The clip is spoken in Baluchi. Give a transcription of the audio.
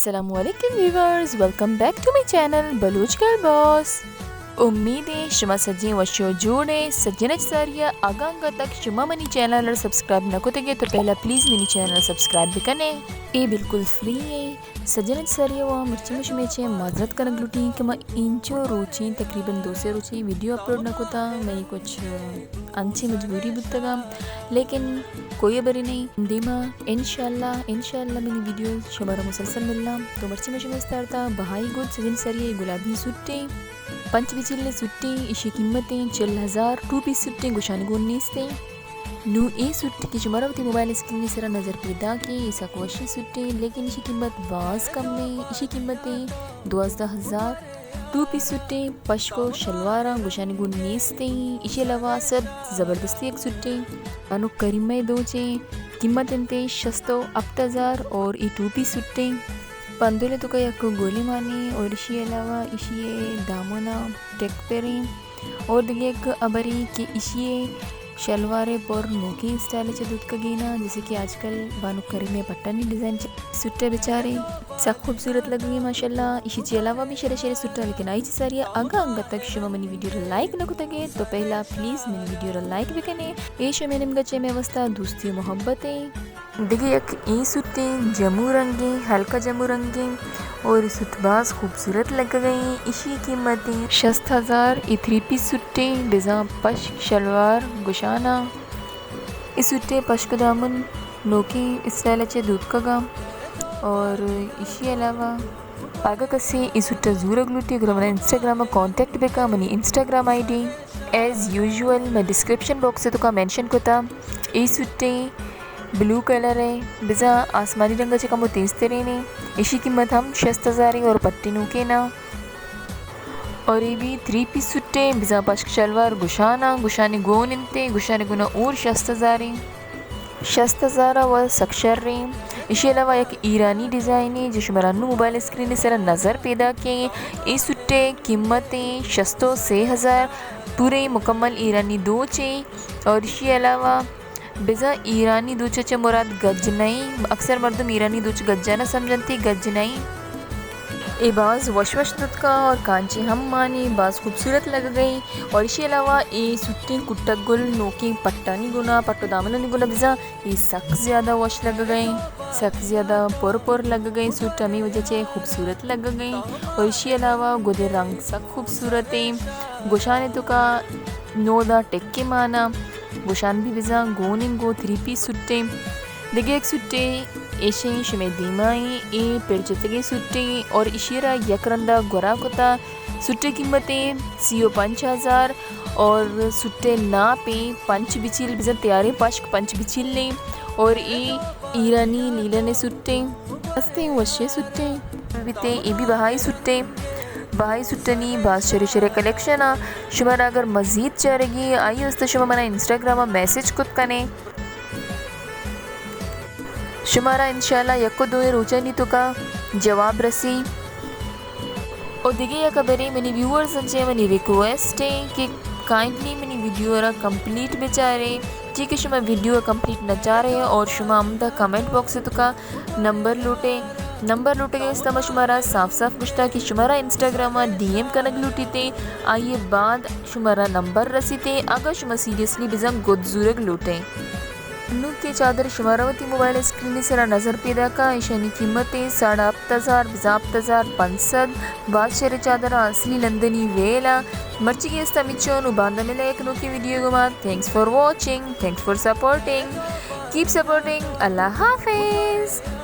السلام علیکم viewers, welcome back to my channel Baloch girl boss. امید ایں شما سجیں وش و جوڑ ایں۔ سجن ءَ چہ ساری ءَ اگاں انگت تک شما منی چینل ءَ سبسکرائب نہ کتگ ئے تو پہلا پلیز منی چینل ءَ سبسکرائب بکن ئے، اے بالکل فری ایں۔ سجن ءَ چہ ساری ءَ وا مرچی من شمے چہ معذرت کنگ لوٹیں کہ من اینچو روچیں، تقریباً دو سے روچیں ویڈیو اپلوڈ نہ کتا، منی کچھ انچیں مجبوری بوتگاں، لیکن کوئی خبرے نہیں۔ دیما انشاءاللہ، انشاءاللہ منی ویڈیو شمارا مسلسل ملاں۔ تو مرچی من شمے استارتا بہائی گد۔ سجن ءَ چہ ساری ءَ گلابی سوٹیں، پنچ بچیلیں سوٹیں، ایشی قیمتیں چل ہزار، ٹو پیس سوٹیں، گوشانی گون نیستیں۔ نوں اے سوٹ کہ شمارا وتی موبائل اسکرین ءِ سرا نظر پیداک ایں، اے سک وشیں سوٹیں، لیکن ایشی قیمت باز کم ایں، ایشی قیمتیں دوازدہ ہزار۔ ٹو پیس سوٹیں، پشک و شلواراں، گوشانی گون نیستیں۔ ایشی علاوہ سک زبردستیں یک سوٹیں، بانک کریمہ ءِ دوچیں، قیمت انت شست و ہپت ہزار اور اے ٹو پیس سوٹیں۔ پندول ءِ توکا یک گولے مانیں اور ایشی علاوہ ایشی ءِ دامن ءَ ٹیک پریں اور دگہ یک ہبرے کہ ایشی ءِ شلوار ءَ پر نوکیں اسٹائل ءَ چہ دوتکگیں نا، جیسے کہ آج کل بانک کریمہ ءِ پٹانی ڈیزائن چہ سوٹ ءَ بچارے، سک خوبصورت لگگیں ماشاءاللہ۔ ایشی چہ علاوہ بھی شرے شرے سوٹ ءَ، لیکن آئی چہ ساری ءَ اگاں انگت تک شما منی ویڈیو را لائک نہ کتگ ئے تو پہلا پلیز منی ویڈیو را لائک بکن ئے۔ اے شمے نیمگا چہ مئے واسطہ دوستی و محبت ایں۔ دگہ یک اے سوٹیں جمو رنگیں، ہلکا جمو رنگیں اور اے سوٹ باز خوبصورت لگگئیں۔ ایشی قیمتیں شست ہزار۔ اے تھری پیس سوٹیں، بزاں پشک شلوار گوشاناں۔ اے سوٹیں پشک دامن نوکیں اسٹائل ءَ چہ دوتکگاں اور ایشی علاوہ اگہ کسے اے سوٹ ءَ زورگ لوٹی، گڑا منا انسٹاگرام ءَ کانٹیکٹ بکا، منی Instagram I D as usual مئے ڈسکرپشن باکس ءِ توکا مینشن کتا۔ اے سوٹیں بلو کلر ءِ، بزاں آسمانی رنگ ءَ چہ کمو تیز ترینیں۔ ایشی قیمت ہم شست ہزاریں اور پٹی نوکیں نا۔ اور اے بھی تھری پیس سوٹیں، بزاں پشک شلوار گوشاناں، گوشانی گون انتیں، گوشانی گونا اور شست ہزاریں۔ شست ہزار ءَ و سک شریں۔ ایشی علاوہ یک ایرانی ڈیزائنے جو شمارا نوں موبائل اسکرین ءِ سرا نظر پیداکیں۔ اے سوٹ ءِ قیمتیں شست و سے ہزار، پوریں مکمل ایرانی دوچیں اور ایشی علاوہ بزاں ایرانی دوچ ءَ چہ مراد گج نئیں، اکثر مردم ایرانی دوچ گجانا سمجھنتی، گج نئیں۔ اے باز وش وش دوتکا اور کانچیں ہم مانیں، باز خوبصورت لگگئیں۔ اور ایشی علاوہ اے سوٹیں کٹگ گل نوکیں پٹانی گونا، پٹ و دامنانی گونا بزاں اے سک زیادہ وش لگگئیں، سک زیادہ پر پر لگگئیں۔ سوٹ ہمے وجہ چہ خوبصورت لگگئیں۔ اور ایشی علاوہ گدے رنگ سک خوبصورتیں۔ گوشان ءِ توکا نودا ٹکے مانا، گوشان بھی بزاں گونیں گوں تھری پیس سوٹیں۔ دگہ یک سوٹے ایشیں شمئے دیما ایں، اے پر جتگیں سوٹیں اور ایشی را یک رندا گورا کتا۔ سوٹے قیمتیں سی و پنچ ہزار اور سوٹے ناپیں پنچ بچیل، بزاں تیاریں پشک پنچ بچیلیں اور اے ایرانی لیلن سوٹیں۔ ہستیں وشیں سوٹیں۔ بیتیں، اے بھی بہائی سوٹیں۔ بہائی سوٹانی باز شرے شرے کلیکشن آ۔ شمارا اگر مزید چارگی آئی است شما منا انسٹاگرام ءَ میسج کت کنے۔ شمارا انشاءاللہ یک و دوئیں روچانی توکا جواب رسی۔ او دگہ یک خبرے منی ویورز چہ منی ریکویسٹ ایں کہ کائنڈلی منی ویڈیو را کمپلیٹ بچارے، چی کہ شما ویڈیو کمپلیٹ نہ چارے اور شما ہمدا کمنٹ باکس توکا نمبر لوٹے، نمبر لوٹگے است ما شمارا صاف صاف گوشتا کہ شمارا انسٹاگرام ءَ ڈی ایم کنگ لوٹیتیں، آئی ءَ بعد شمارا نمبر رسیتیں، اگاں شما سیریسلی بزاں گد زورگ لوٹیں۔ نوں کہ چادر شمارا وتی موبائل اسکرین سرا نظر پیداکا، ایشانی قیمت ایں ساڑھا ہپت ہزار بزاں ہپت ہزار پنچ سد۔ باز شریں چادر اصلی لندنی ویل ءَ۔ مرچی کہ است ہمیچو، نوں باندا ملے یک نوکیں ویڈیو گوما۔ Thanks for watching, thanks for supporting, keep supporting. اللہ حافظ۔